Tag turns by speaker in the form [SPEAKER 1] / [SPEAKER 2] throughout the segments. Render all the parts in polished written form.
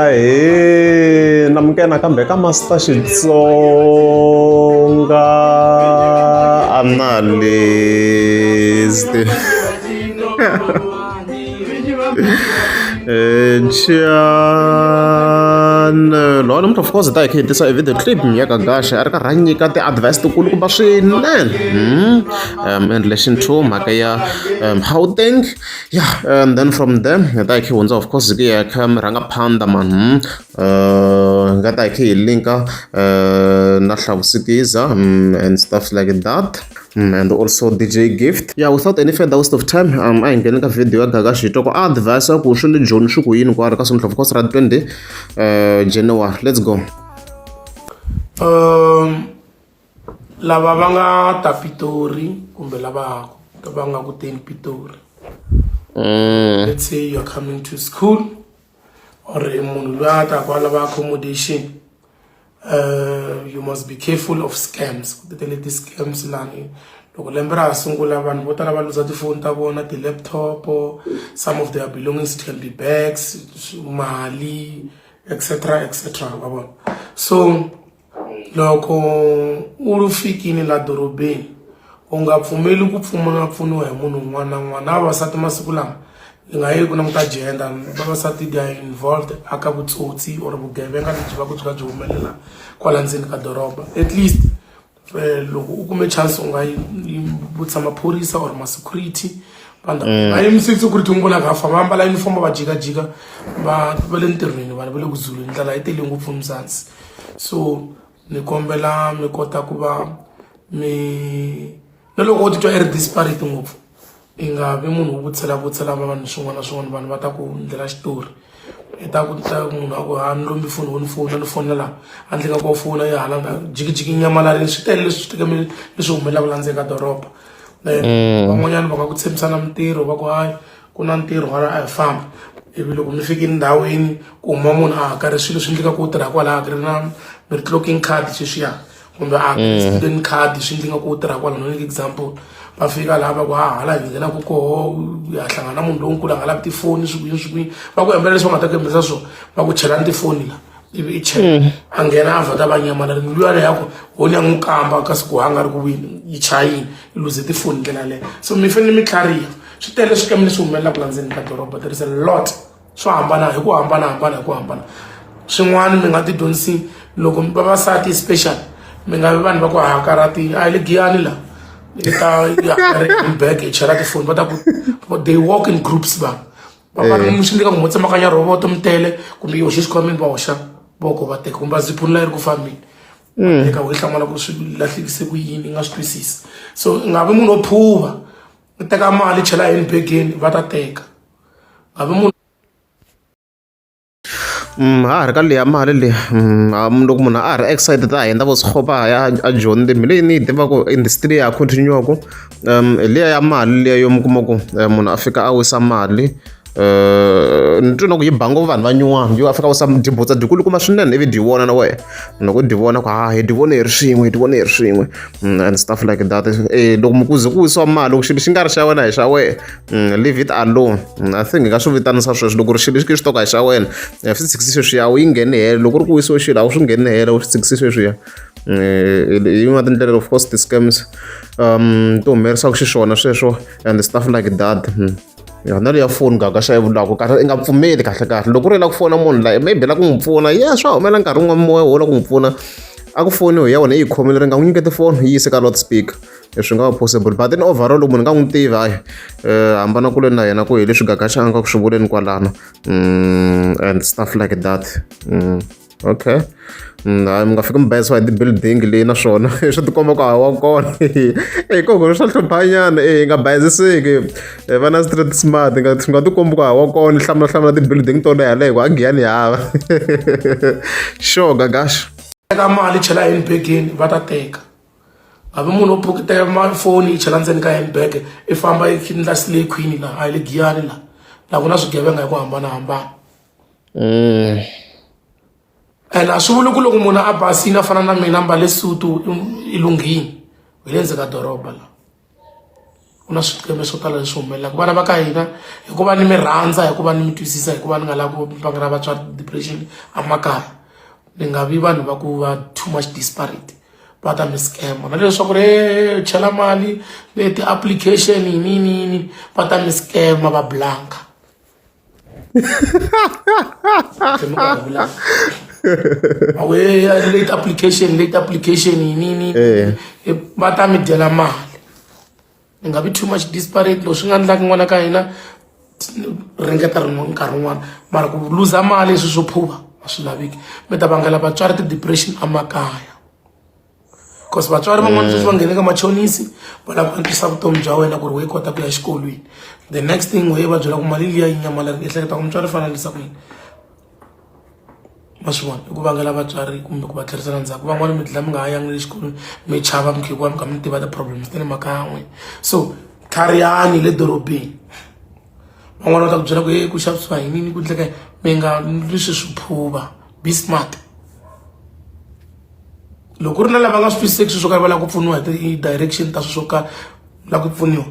[SPEAKER 1] Ahee namukela nakambe ka Master Xitsonga Analyst channel wa namuntlha of course hi ta hi kha hi tisa e video clip ya Gagash a ri karhi a nyika ti-advice tikulukumba swinene in relation to mhaka ya Gauteng. Yeah, and then from there hi ta hi kha hi hundza of course hi ku ya kha murhangaphandha man hi nga ta hi kha hi linka na Hlavusikiza and stuff like that and also DJ Gift. Yeah, without any further waste of time, a hi ngheni ka video ya Gagash hi twa ku a advise ku swi le Joni swi ku yini kwala ka namuntlha of course ra 20 January. Let's go.
[SPEAKER 2] Lava va nga ta Pitori kumbe lava va nga ku teni Pitori. Let's say you are coming to school or munhu loyi a ta ku a lava accommodation. You must be careful of scams. Ku tele ti-scams lani loko lembe ra ha sungula vanhu vo tala va luza tifoni ta vona, ti-laptop, some of their belongings, it can be bags, mali, etc etc, wa vona. So loko u fikini la dorobeni u nga pfumeli ku pfumala pfuniwa hi munhu un'wana na un'wana. Na vavasati masiku lama yi nga yi ku languta gender, vavasati they are involved aka vutsotsi or vugevenga lebyi va ku byi ka byi humelela kwala ndzeni ka doroba. At least loko u kume chance u nga yi vutisa maphorisa or ma-security vanhu va yimise security n'wi vonaka a famba va ambala uniform va jikajika va va le ntirhweni, vanhu va le ku zuleni, ndlala yi tele ngopfu Mzansi. So ni kombela mi kota ku va mi na loko u titwa i ri desperate ngopfu i nga vi munhu wo vutisela vutisela vanhu swin'wana na swin'wana, vanhu va ta ku ndlela xitori i ta ku ta munhu a ku ha ni lombi foni wo ni fona ni fonela laha handle ka ku fona yi hala jikijiki nyamalarini. Swi tele leswi swi tekeme leswi humelelaka la ndzeni ka doroba. Van'wanyana va nga ku tshembisa na mintirho, va ku hayi ku na ntirho hala a hi famba, ivi loko mi fikile ndhawini ku huma munhu a hakarhe swilo swi endleka ku tirha kwalaho a ri na mi ri clocking card sweswiya kumbe a student card, swi endleka ku tirha kwala. No nyika example, va fika laha va ku ha hala hi nghenaku koho ya hlangana na munhu lonkulu a nga lavi tifoni, swi kuyini swi kuyini, va ku hembela leswi va nga ta ku hembisa swona, va ku chelani tifoni la, ivi i chela a nghena a vhata va nyamalala luyani ya ku honi ya n'wi kamba kasi ku ha nga ri ku wini yi chayini yi luze tifoni ndlela yaleyo. So mi fanele mi tlhariha, swi tele swikeme leswi humelelaka la ndzeni ka doroba, there is a lot swo hambana hi ku hambanahambana hi ku hambana. Swin'wana mi nga ti dyondzisi loko vavasati special mi nga vi vanhu va ku hakarati a hi le Giyani la i ta bag hi chela tifoni, va ta ku they walk in groups, vanhu va va ri swi endleka ku mo tsemakanya rhovoto mi tele kumbe yi hoxe xikhwameni va hoxa voko va teka kumbe zipunu la yi ri ku fambeni teka u yi hlamala ku swi lahlekise ku yini i nga swi twisisi. So i nga vi munhu wo phuva u teka mali chela handbageni va ta teka, nga vi munhu.
[SPEAKER 1] Ha ha ri ka leya mali leyi loko munhu a ha ri excited a hundza vo Sekgopa ya a Joni leyi ni yi tivaka industry ya ha continue-ku hi liya ya mali liya yo mi kuma ku munhu a fika a wisa mali ni twe na ku yi ba ngopfu vanhu va nyuwana yo a fika a wisa dyi dyi kulukumba swinene ivi dyi vona na wena loko dyi vona ku ha hi dyi vone hi ri swin'we hi dyi vone hi ri swin'we and stuff like that. Loko ku ze ku wisiwa mali loko xilo xi nga ri xa wena hi xa wena, leave it alone. I think hi nga swi vitanisa sweswo loko ri xilo lexi xi to ka hi xa wena swi tshikisi sweswiya u yi ngheni helo, loko ri ku wisiwe xilo a wu swi ngheni helo u swi tshikisi sweswiya. Hi yin'wana tindlela of course ti-scams ti humelerisaka xiswona sweswo and stuff like that. Yona leya foni gaga xa yi vulaka kahle i nga pfumeli kahle kahle loko ku ri la ku fona munhu la maybe la ku n'wi pfuna ya swa humelela nkarhi wun'wana moya wo la ku n'wi pfuna a ku foniwi ya wena yi khomile ri nga n'wi nyiketi foni yi yise ka loud speaker, swi nga va possible. But then overall loko munhu nga n'wi tivi hayi hambana kule na yena ku hi leswi Gagash a nga ku swi vuleni kwalano and stuff like that. Okay, hayi mi nga fiki mi bayisiwa hi ti-building leyi naswona swi tikomba ku a wa kona hi koko swa hluphanyana e hi nga bayiziseki va na street smart nga swi nga tikombi ku a wa kona hlamula hlamula ti-building to leha leha ku a Giyani hava sure Gagash.
[SPEAKER 2] Teka mali chela handbageni va ta teka, hambi munhu wo phukutela foni yi chela ndzeni ka handbag i famba i endla slay queen laha a hi le Giyani laha laha ku na swigevenga hi ku hambanahambana. And a swi vuli ku loko munhu a basile a fana na mina a mbale sutu i lunghile, hi le ndzeni ka doroba la. Ku na swikeme swo tala leswi humelelaka vana va ka hina hikuva ni mi rhandza, hikuva ni mi twisisa, hikuva ni nga lavi ku vangela vatswari depression emakaya. Ni nga vi vanhu va ku va too much disparate, va ta mi scam na leswaku ri chela mali le ti-application yini yini yini, va ta mi scam va blanka. Late application, late application yini yini, va ta mi dyela mali. Ni nga vi too much disparate. Loko swi nga endlaki n'wana ka hina ringeta rin'wana nkarhi wun'wana, mara ku luza mali leswi swo phuva a swi laveki. Mi ta vangela vatswari ti-depression emakaya, cause vatswari van'wana sweswi va nghene ka machonisi, va lava ku antswisa vutomi bya wena ku ri we kota ku ya xikolweni. The next thing we va byela ku mali liya yi nyamalarile, ehleketa ku mutswari fanele ku yini? Ma swi vona, i ku vangela vatswari kumbe ku va tlherisela ndzhaku. Van'wani mi dlila mi nga ha yangi le xikolweni, mi chava mi hikuva mi kha mi tiva ti-problems ta le makaya n'wina. So tlharihani le dorobeni. Van'wani va ta ku byela ku e ku xavisiwa hi nini, ku ndleka mi nga leswi swiphuva. Be smart. Loko ku ri na lava nga swi twisiseki swilo swo karhi, va lava ku pfuniwa hi ti-direction ta swilo swo karhi, lava ku pfuniwa,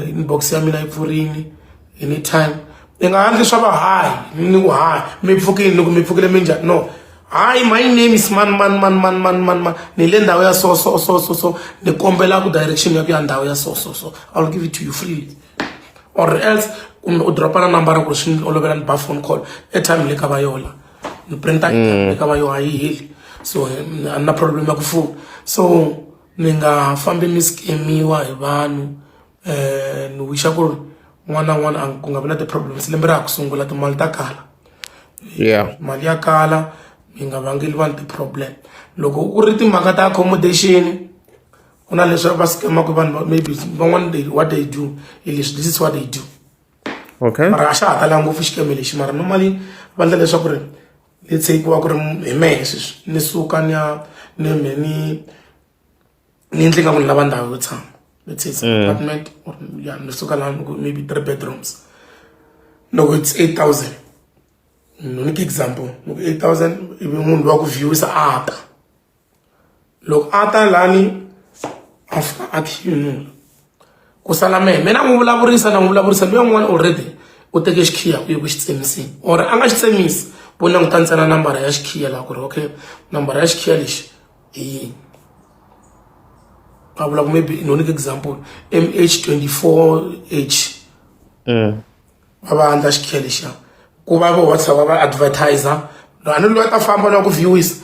[SPEAKER 2] inbox ya mina yi pfurini anytime. Ni nga handli swa va hayi ni ku hayi mi pfukile, ni ku mi pfukile minjhani? No, hi, my name is man man man man man man man, ni le ndhawu ya so so so so so, ni kombela ku direction ya ku ya ndhawu ya so so so. I will give it to you freely, or else kumbe u dropa na nambara ku ri swi ni olovela ni ba phone call. Airtime le ka va yola ni printa le ka va yo a yi heli, so a ni na problem ya ku fona. So ni nga fambi mi scamiwa hi vanhu. Ni wisha ku ri n'wana na n'wana ku nga vi na ti-problems lembe ra ha ku sungula. Timali ta kala, mali ya kala, mi nga vangeli vanhu ti-problem. Loko ku ri timhaka ta accommodation, ku na leswi va scamaka vanhu, maybe van'wana they, what they do hi leswi, this is what they do. Mara a xa ha talanga ngopfu xikeme lexi, mara normally va endla leswaku ri let's say ku va ku ri hi mehe sweswi, ni suka ni ya ni me ni endle nga ku ni lava ndhawu yo tshama, let's say it's an apartment or ya ni suka laha maybe three bedrooms, loko it's 8000, no nyika example, loko 8000, ivi munhu wa ku viewisa a ta, loko a ta lani a fika a khiyunula, ku sala mehe, mina n'wi vulavurisa na n'wi vulavurisa, luya n'wana already u teke xikhiya u ye ku xi tsemisini, or a nga xi tsemisi, vo languta ntsena nambara ya xikhiya laha ku ri okay, nambara ya xikhiya lexi hi yini? Va vula ku maybe, no nyika example, MH24H. Va va endla xikhiya lexiya ku va vo WhatsApp va va advertiser a ni loyi a ta famba na ku viewisa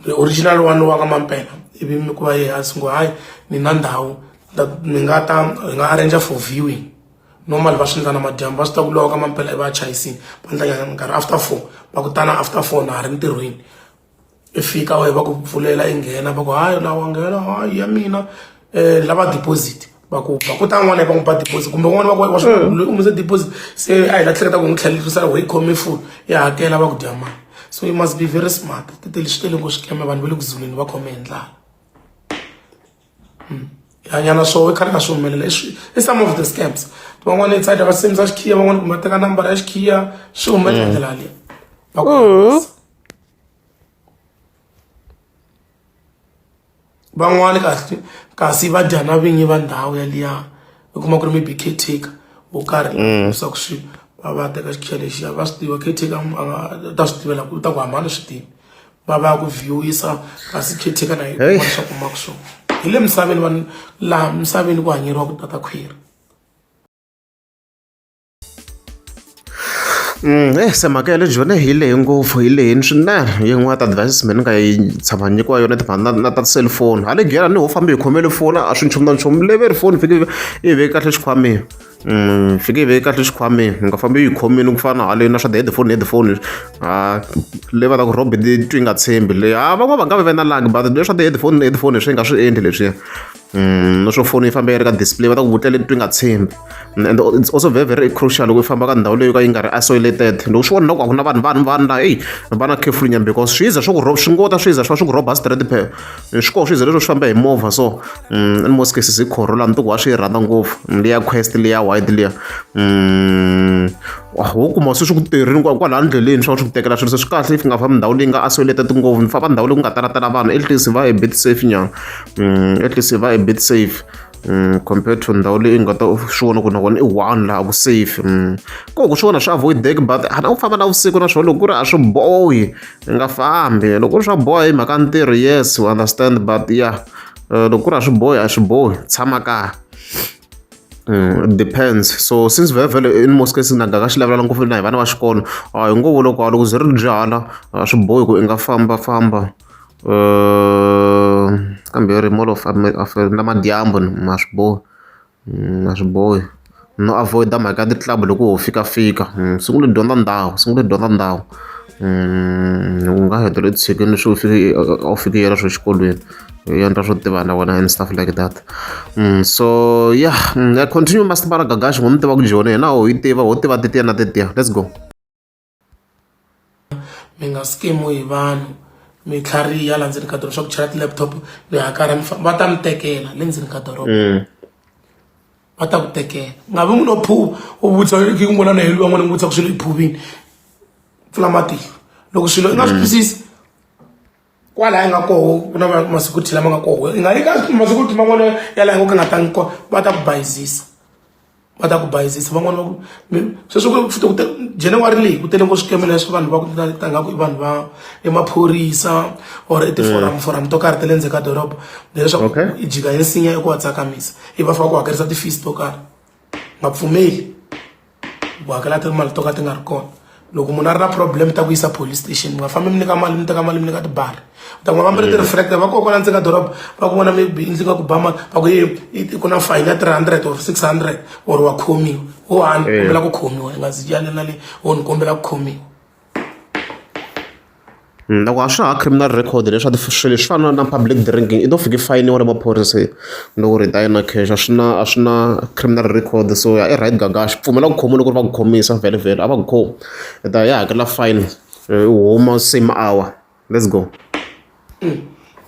[SPEAKER 2] the original one wa ka mampela, ivi mi ku va ye a ngo hayi, ni na ndhawu mi nga ta hi nga arrange for viewing. Normal va swi endla na madyambu, va swi tiva ku lowa ka mampela i va a chayisini, va endla nyana nkarhi after 4, va ku tana after 4, na ha ri ntirhweni. I fika we va ku pfulela i nghena, va ku hayi lawa wa nghena, hayi ya mina lava deposit, va ku ba ku ta n'wana va n'wi ba deposit, kumbe n'wana va ku wa swi loyi u humese deposit, se a hi la hleketa ku n'wi tlherisela, we yi khome full ya hakela, va ku dya mali. So you must be very smart. Ti tele, swi tele ngopfu swikeme, vanhu va le ku zuleni, va khome hi ndlala. Hanya na swoho, i khale ka swi humelela i some of the scams. Van'wana inside va semisa xikhiya, van'wana kumbe va teka nambara ya xikhiya, swi humelela hi ndlela yaleyo, va ku van'wani kasi kasi va dya na vinyi va ndhawu yaliya, u kuma ku ri maybe caretaker wo karhi leswaku swi va va teka xikhiya lexiya, va swi tiva caretaker a nga ta swi tivela ku ta ku hambana swi tivi, va va ku viewisa, kasi caretaker na yena swa kumaka swona hi le misaveni. Vanhu laha misaveni ku hanyeriwa ku tata khwiri.
[SPEAKER 1] Se mhaka ya le Joni hi lehe ngopfu, hi lehini swinene. Yin'wana ya ti-advices mina ni nga yi tshama ni nyikiwa yona timhaka na ta ti-cellphone. Hala Giyani ni ho fambi hi khomele foni a swi nchumu na nchumu, leveri foni yi fike yi veke kahle xikhwameni. Fike yi veke kahle xikhwameni, u nga fambi u yi khomile ku fana na haleni na swa ti-headphone headphone ha le va ta ku rhobi twi nga tshembi le. Ha van'wana va nga vi va na luck but leswi swa ti-headphone headphone hi swi nga swi endli leswiya. Na swo foni yi famba yi ri ka display va ta ku vutlela twi nga tshembi. And it's also very very crucial loko u famba ka ndhawu leyi yo ka yi nga ri isolated, loko swi vona na ku a ku na vanhu vanhu vanhu la eyi va na careful nyana, because swi za swo ku swi ngo ta swi za swi va swi ku rhoba straight phela. Swi koho swi za leswo swi famba hi movha so in most cases hi Corolla ni ti ku wa swi yi rhandza ngopfu liya Quest liya white liya. Wo kuma se swi ku terini kwalaya ndleleni swi va swi ku tekela swilo, se swi kahle if u nga fambi ndhawu leyi nga isolated ngopfu, ni famba ndhawu leyi ku nga talatala vanhu at least va a bit safe nyana, at least va a bit safe. Compared to ndhawu leyi nga ta swi vona ku na kona i one laha ku safe. Ko ku swi vona swi avoid-eki but a na ku famba navusiku na swona loko ku ri a swi bohi i nga fambi loko ku ri swa boha hi mhaka ntirho yes we understand but yeah loko ku ri a swi bohi a swi bohi tshama kaya. It depends so since vhele vhele in most cases na Gagash xi vulavula ngopfu na hi vana va xikolo a hi ngo vula ku loko ze ri byala a swi bohi ku i nga fambafamba kambe ri Mall of namadyambu a swi bohi a swi bohi no avoid-a mhaka ya ti-club loko ho fikafika sungula u dyondza ndhawu sungula u dyondza ndhawu u nga hetelela u tshikini swo fike a wu fiki yela swo xikolweni u endla swo tiva na wena and stuff like that. So yeah, yeah continue Masipala Gagash ngo mi tiva ku joni hina ho yi tiva ho tiva tetiya na tetiya let's go.
[SPEAKER 2] Mi nga scam-iwi hi vanhu mi tlhariha laha ndzeni ka doroba swa ku chela ti-laptop mi hakara mi va ta mi tekela le ndzeni ka doroba. Va ta ku tekela nga vi n'wi no phuva u vutisa ki n'wana na heli van'wana n'wi vutisa ku swilo i phuvini pfula matihlo loko swilo i nga swi twisisi kwala yi nga koho ku na masecurity lama nga koho i nga yi ka masecurity man'wana ya laha nga ka nga tangi kona va ta ku bayizisa va ta ku bayizisa van'wana va ku sweswi ku futhi ku January leyi ku tele ngopfu swikemela leswi vanhu va ku ta nga ku i vanhu va i maphorisa or i ti-forum forum to karhi ta le ndzeni ka doroba leswaku i jika hi nsinya i ku va tsakamisa i va fika ku hakerisa ti-fees to karhi nga pfumeli ku hakela timali to ka ti nga ri kona loko munhu a ri na problem ta ku yisa police station mi nga fambi mi nyika mali mi teka mali mi nyika tibari u ta kuma va mbale ti-reflector va kona kwala ndzeni ka doroba va ku vona maybe ndzi nga ku ba mali va ku ye ku na fine ya 300 or 600 or wa khomiwa wo hani kombela ku khomiwa i nga zi ya le na le wo ni kombela ku khomiwa.
[SPEAKER 1] Loko a swa ha criminal record leswa swilo leswi fana na public drinking i to fika i fayiniwa na maphorisa loko ri ta na cash a swi na a swi na criminal record so ya i right Gagash pfumela ku khomiwa loko ri va ku khomisa vhele vhele a va ku khomi i ta ya hakela fine u huma same hour let's go.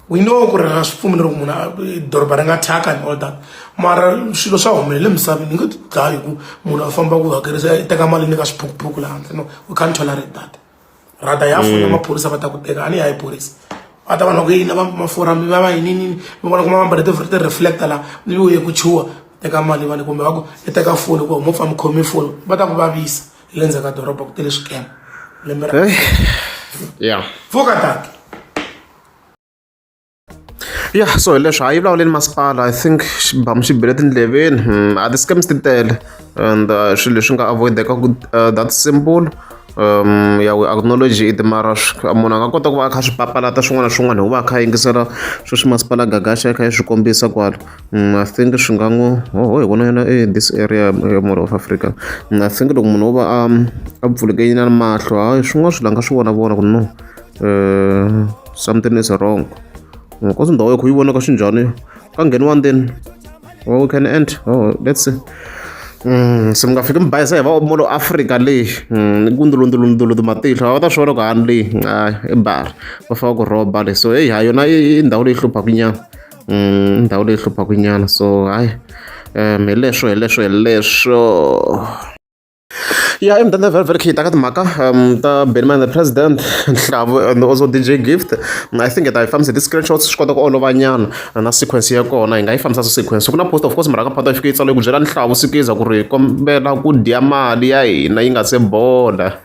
[SPEAKER 2] We know ku ri a swi pfumeli loko munhu a doroba ri nga thyaka and all that mara swilo swa humelela emisaveni hi nge ti dlayi hi ku munhu a famba ku hakerisa i teka mali nyika swiphukuphuku laha handle no we can't tolerate that rather ya fona maphorisa va ta ku teka a ni ya hi phorisa va ta vanhu va ku yini va maforum va va yini yini mi vona kuma va mbale ti-reflector la ni u ye ku chuha teka mali va ni kumbe va ku i teka foni ku mo pfa mi khomi foni va ta ku vavisa hi le ndzhaku ka doroba ku tele swikema lembe ra
[SPEAKER 1] yeah
[SPEAKER 2] pfuka tata.
[SPEAKER 1] Ya so hi leswi hayi vulavuleni masipala I think xibamu xi bile tindleveni a ti-scams ti tele and swilo leswi nga avoid-eka ku that simple ya we acknowledge it mara munhu a nga kota ku va a kha a swi papalata swin'wana na swin'wana hi ku va a kha a yingisela sweswi masipala Gagash a kha yi swi kombisa kwala. I think swi nga n'wi oho hi vona yona e this area ya Mall of Africa. I think loko munhu o va a a pfuleke nyana mahlo hayi swin'wana swilo a nga swi vona vona ku no something is wrong kasi ndhawu ya kho yi vonaka xi njhani ka ngheniwa ndzeni or we can enter oh let's see. Se mi nga fiki mi bayisa hi va Mall of Africa leyi ku ndulundulundulu matihlo va ta swi vona ku hani leyi i bar va fika ku rhoba le so heyi ha yona i ndhawu leyi hluphaka nyana ndhawu leyi hluphaka nyana so hayi hi leswo hi leswo hi leswo. Ya eMudende very very key ta ka timhaka ta Benny Mayengani the president Nhlavu and also D_J Gift I think hi ta yi fambisa hi ti-screenshots swi kota ku olova nyana na sequence ya kona hi nga yi fambisa sequence ku na post of course murhangaphatha yi fike yi tsala yi ku byela Nhlavu Sikiza ku ri hi kombela ku dya mali ya hina yi nga se bola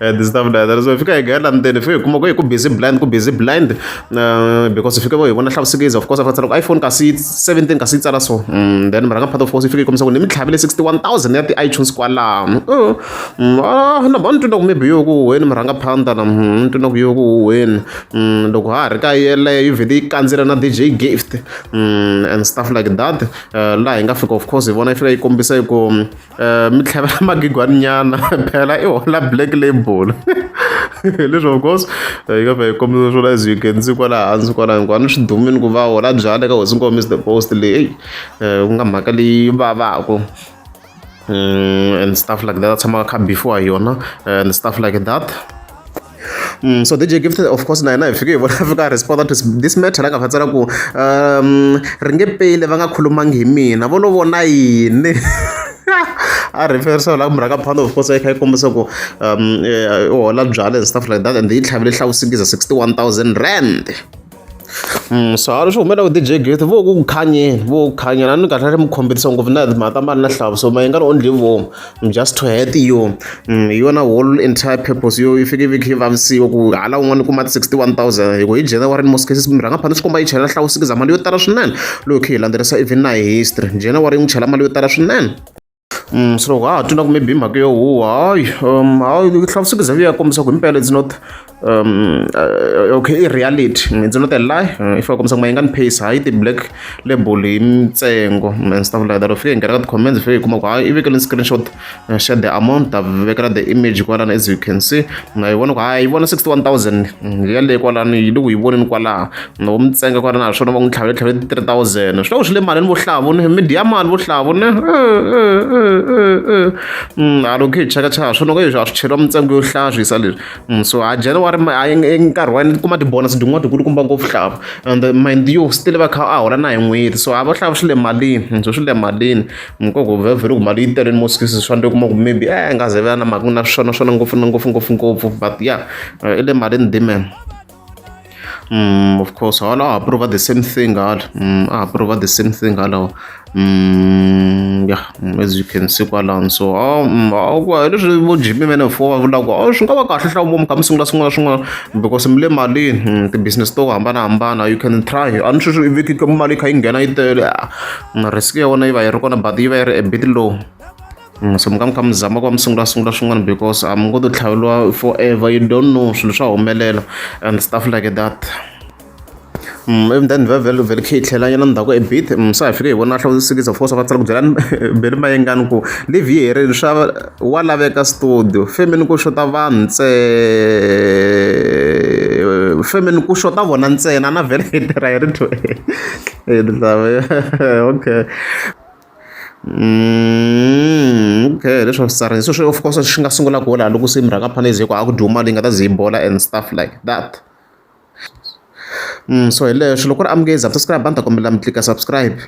[SPEAKER 1] and stuff like that so hi fika hi nghena ndzeni hi fika hi kuma ku hi ku busy blind ku busy blind because hi fike hi vona Nhlavu Sikiza of course a tsala ku iPhone kasi 17 kasi yi tsala so then murhangaphatha of course yi fike yi kombisa ku ni mi tlhavile 61000 ya ti-iTunes kwalano na ni twi na ku maybe yo ku huhweni murhangaphandha na ni twi na ku yo ku huhweni loko ha ha ri ka yeleyo yi vhele yi kandzela na D_J Gift and stuff like that laha hi nga fika of course hi vona yi fika yi kombisa yi ku mi tlhavela magigwani nyana phela i hola black label hi leswi of course yi nga fika yi kombisa swona as you can see kwala hansi kwala hinkwani swi dumile ku va hola byala eka hosi Nkomo Mister Post leyi ku nga mhaka leyi vavaku and stuff like that a tshama a kha before yona and stuff like that. So DJ Gift of course na yena hi fike hi vona fika a respond to this matter la nga fatsela ku ri nge peli va nga khulumangi hi mina vo lo vona yini a referisa la murhangaphandle of course yi kha yi kombisa ku u hola byala and stuff like that and yi tlhavile hlawusikiza 61000 rand. So a swi humelela ku DJ Gift vo ku khanyeni vo ku khanyeni a ni kahle mi khombetisa ngopfu na timhaka ta mali na hlavu so mayingani only vomu just to hurt you. Hi yona whole entire purpose yo yi fike yi vavisiwa ku hala un'wana kuma 61,000 hi ku hi January in most cases murhangaphandle swi komba yi chela hlawusikiza mali yo tala swinene loko hi landzelerisa even na hi history January yi n'wi chela mali yo tala swinene. So loko ha ha twi na ku maybe hi mhaka yo huha hayi hayi hlawusikiza ya kombisa ku himpela it's not okay i reality it's not a lie. If va kombisa ku Mayengani pays hayi ti-black label hi mintsengo and stuff like that. Fike hi nghena ka ti-comments fike hi kuma ku hayi i vekele screenshot share the amount ta vekela the image kwalano as you can see na yi vona ku hayi yi vona 61,000 yaleyo kwalano yi le ku yi voneni kwalaha no mintsengo kwalano ha swona va n'wi tlhavele tlhavele 3000 swi loko swi le malini vohlavu ni midiya mali vohlavu ne a loko hi cheka chaka swona ku leswi a swi cheriwa mintsengo yo hlaswisa leswi. So a January i nkarhi wa kuma ti-bonus tin'wana tikulukumba ngopfu hlavu and mind you still va kha a hola na hi n'hweti so a va hlavu swi le malini so swi le malini nkoka vhele ku mali yi tele in most cases swa ndzi kuma ku maybe eh nga ze va na mhaka na swona swona ngopfu na ngopfu ngopfu ngopfu but yeah i le malini diman. Of course hala a ha prova the same thing hala. A ha prova the same thing hala. Yeah, as you can see kwalano so hi leswi vo Jimmy man four va vulaka ku oh swi nga va kahle hlawulo mi kha mi sungula swin'wana na swin'wana because mi le malini ti-business to hambanahambana you can try a ni sweswi i veki mali yi kha yi nghena yi tele risk ya wena yi va yi ri kona but yi va yi ri a bit low. So mi nga mi kha mi zama ku va mi sungula sungula swin'wana because a mi ngo to tlhaveriwa forever you don't know swilo swa humelela and stuff like that. Even then vhele vhele khe hi tlhela nyana ndzhaku a bit se hi fike hi vona hlawusekisa of course va tsala ku byela Benny Mayengani ku leave yi herile swa wa laveka studio femeni ku xota vanhu ntsena femeni ku xota vona ntsena na vhele hi tirha hi ri okay. Okay leswi swi tsarile sweswo of course swi nga sungula ku laha loko se murhangaphandle hi ku a ku dyiwa mali yi nga ta ze yi bola and stuff like that. So hi leswo loko ku ri a mi nge za subscribe a ni ta kombela mi tlika subscribe.